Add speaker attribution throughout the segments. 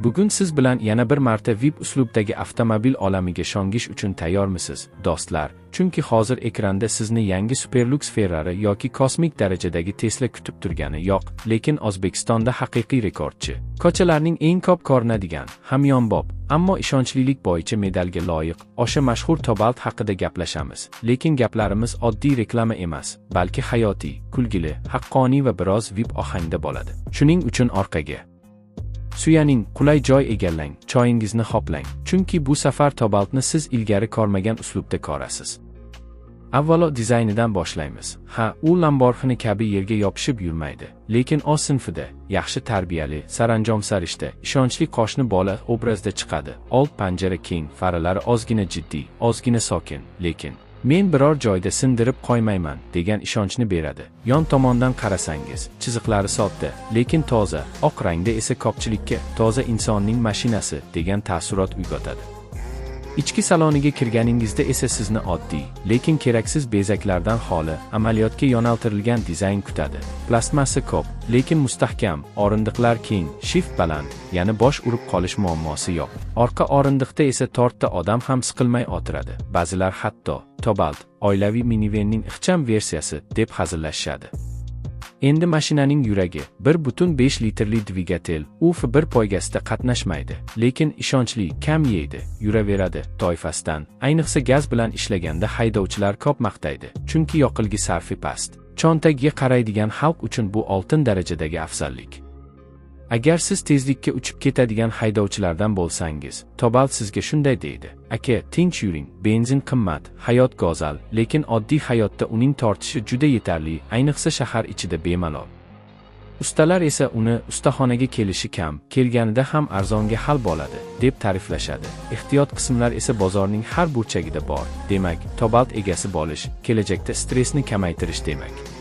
Speaker 1: Bugun siz bilan yana bir marta VIP uslubdagi avtomobil olamiga shongish uchun tayyormisiz, do'stlar? Chunki hozir ekranda sizni yangi superlux Ferrari yoki kosmik darajadagi Tesla kutib turgani yo'q, lekin O'zbekistonda haqiqiy rekordchi. Ko'chalarning eng ko'p ko'rinadigan, hamyonbop, ammo ishonchlilik bo'yicha medalga loyiq o'sha mashhur Cobalt haqida gaplashamiz. Lekin gaplarimiz oddiy reklama emas, balki hayotiy, kulgili, haqqoniy va biroz VIP ohangda bo'ladi. Shuning uchun orqaga suyaning, qulay joy egallang, choyingizni hoplang. Chunki bu safar Cobaltni siz ilgari ko'rmagan uslubda ko'rasiz. Avvalo dizaynidan boshlaymiz. Ha, u Lamborghini kabi yerga yopishib yurmaydi, lekin o'z sinfida yaxshi tarbiyali, saranjom-sarishta, ishonchli qo'shni bola obrazda chiqadi. Old panjara keng, faralari ozgina jiddiy, ozgina sokin, lekin men biror joyda sindirib qo'ymayman degan ishonchni beradi. Yon tomondan qarasangiz, chiziqlari sodda, lekin toza, oq rangda esa ko'pchilikka toza insonning mashinasi degan taassurot uyg'otadi. Ichki saloniga kirganingizda esa sizni oddiy, lekin keraksiz bezaklardan xoli, amaliyotga yo'naltirilgan dizayn kutadi. Plastmassa ko'p, lekin mustahkam, o'rindiqlar keng, shift baland, ya'ni bosh urib qolish muammosi yo'q. Orqa o'rindiqda esa to'rtta odam ham siqilmay o'tiradi. Ba'zilar hatto Cobalt oilaviy minivenning ixcham versiyasi deb hazillashishadi. Endi mashinaning yuragi 1.5 litrli dvigatel, u F1 poygasida qatnashmaydi, lekin ishonchli, kam yeydi, yuraveradi toifasidan. Ayniqsa gaz bilan ishlaganda haydovchilar ko'p maqtaydi, chunki yoqilgi sarfi past. Cho'ntagiga qaraydigan xalq uchun bu oltin darajadagi afzallik. Agar siz tezlikka uchib ketadigan haydovchilardan bo'lsangiz, Cobalt sizga shunday deydi: "Aka, tinch yuring, benzin qimmat, hayot go'zal, lekin oddiy hayotda uning tortishi juda yetarli, ayniqsa shahar ichida bemalol." Ustalar esa uni ustaxonaga kelishi kam, kelganida ham arzonga hal bo'ladi, deb ta'riflashadi. Ehtiyot qismlar esa bozorning har burchagida bor. Demak, Cobalt egasi bo'lish, kelajakda stressni kamaytirish demak.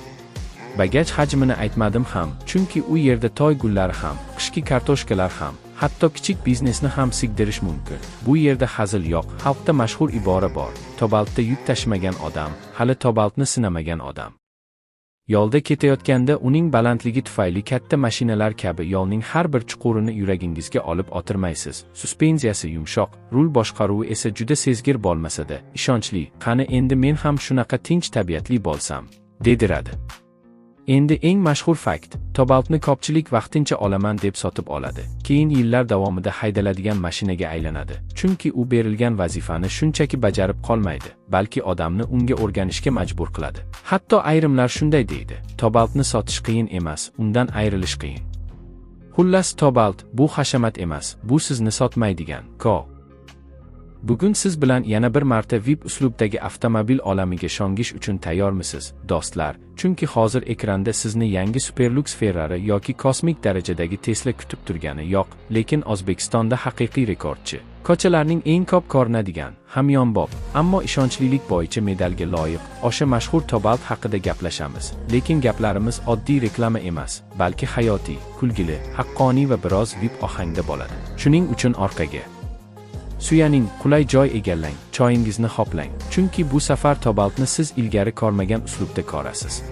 Speaker 1: Bagaj hajmini aytmadim ham, chunki u yerda toy gullari ham, qishki kartoshkalar ham, hatto kichik biznesni ham sigdirish mumkin. Bu yerda hazil yo'q, xalqda mashhur ibora bor: Cobaltda yuk tashimagan odam, hali Cobaltni sinamagan odam. Yo'lda ketayotganda uning balandligi tufayli katta mashinalar kabi yo'lning har bir chuqurini yuragingizga olib o'tirmaysiz. Suspenziyasi yumshoq, rul boshqaruvi esa juda sezgir bo'lmasa-da, ishonchli. Qani endi men ham shunaqa tinch tabiatli bo'lsam, dediradi. Endi eng mashhur fakt: Cobaltni ko'pchilik vaqtincha olaman deb sotib oladi. Keyin yillar davomida haydaladigan mashinaga aylanadi. Chunki u berilgan vazifani shunchaki bajarib qolmaydi, balki odamni unga o'rganishga majbur qiladi. Hatto ayrimlar shunday deydi: Cobaltni sotish qiyin emas, undan ayrilish qiyin. Xullas, Cobalt bu hashamat emas, bu sizni sotmaydigan ko. Bugun siz bilan yana bir marta VIP uslubdagi avtomobil olamiga shongish uchun tayyormisiz, do'stlar? Chunki hozir ekranda sizni yangi superlux Ferrari yoki kosmik darajadagi Tesla kutib turgani yo'q, lekin O'zbekistonda haqiqiy rekordchi. Ko'chalarning eng ko'p ko'rinadigan, hamyonbop, ammo ishonchlilik bo'yicha medalga loyiq o'sha mashhur Cobalt haqida gaplashamiz. Lekin gaplarimiz oddiy reklama emas, balki hayotiy, kulgili, haqqoniy va biroz VIP ohangda bo'ladi. Shuning uchun orqaga suyaning, qulay joy egallang, choyingizni hoplang. Chunki bu safar Cobaltni siz ilgari ko'rmagan uslubda ko'rasiz.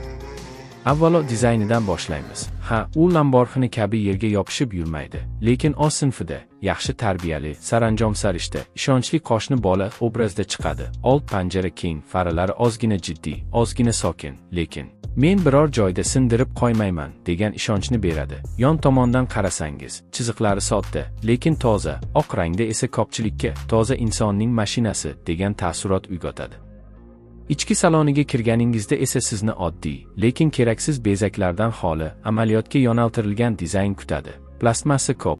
Speaker 1: Avvalo dizaynidan boshlaymiz. Ha, u Lamborghini kabi yerga yopishib yurmaydi, lekin o'z sinfida yaxshi tarbiyali, saranjom-sarishta, ishonchli qo'shni bola obrazda chiqadi. Old panjara keng, faralari ozgina jiddiy, ozgina sokin, lekin men biror joyda sindirib qo'ymayman degan ishonchni beradi. Yon tomondan qarasangiz, chiziqlari sodda, lekin toza, oq rangda esa ko'pchilikka toza insonning mashinasi degan taassurot uyg'otadi. Ichki saloniga kirganingizda esa sizni oddiy, lekin keraksiz bezaklardan xoli, amaliyotga yo'naltirilgan dizayn kutadi. Plastmassa ko'p,